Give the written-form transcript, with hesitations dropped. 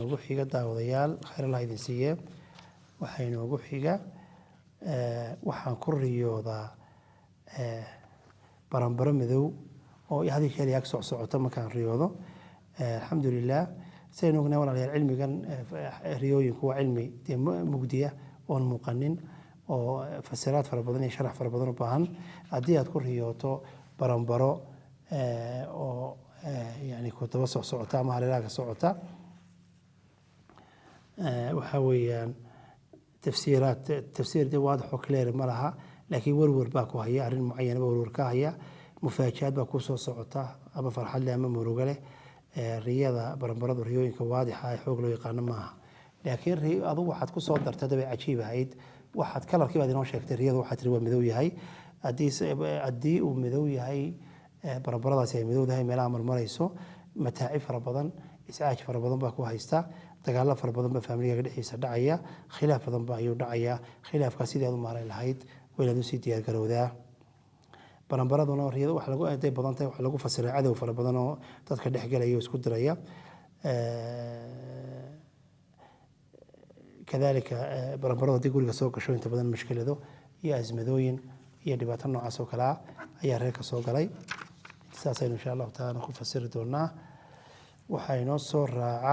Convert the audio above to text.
Inoogu xiga, daawadayaal, khayr Allah idin siiye, waxaa inoogu xiga waxaan ku riyoodaa baranbaro madow oo had iyo jeer ag socsocota markaan riyoodo. Alxamdulilah, sidaynu ognahay, walaalayaal, cilmigan riyooyinku waa cilmi dee mugdiya oon muuqanin oo fasiraad fara badan iyo sharax fara badan u baahan. Haddii aad ku riyooto baranbaro oo yani ku daba socsocota ama hareeraha ka socota, waxaa weeyaan tafsiiraad, tafsiir dee waadix oo clear ma laha, laakiin werwer baa ku haya, arrin mucayana baa werwer ka haya, mufaajaad baa kusoo socota, ama farxad leh ama murugo leh. Riyada baranbaradu riyooyinka waadixa ee xoog loo yaqaano maaha, laakiin adugu waxaad kusoo dartay dabay cajiib ahayd. Waxaad colorkii baad inoo sheegtay riyada, waxaad tiri waa madow yahay. Haddii uu madow yahay, baranbaradaasi ay madow tahay, meelaha marmarayso, mataacib fara badan, iscaaj fara badan baa ku haysta, dagaalo fara badan baa familigaaga dhexdiisa dhacaya, khilaaf badan baa ayuu dhacaya. Khilaafkaas sidii aad u maareyn lahayd waa inaad usii diyaargarowdaa. Baranbaraduna riyada waxa lagu aday badan tahay, waxaa lagu fasiray cadow fara badan oo dadka dhex galaya oo isku diraya. Kadalika baranbaradu haddii guriga soo gasho, inta badan mushkilado iyo azmadooyin iyo dhibaato noocaas oo kale ah ayaa reerka soo galay. Saasaynu insha Allahu taala ku fasiri doonaa. Waxaa inoo soo raaca.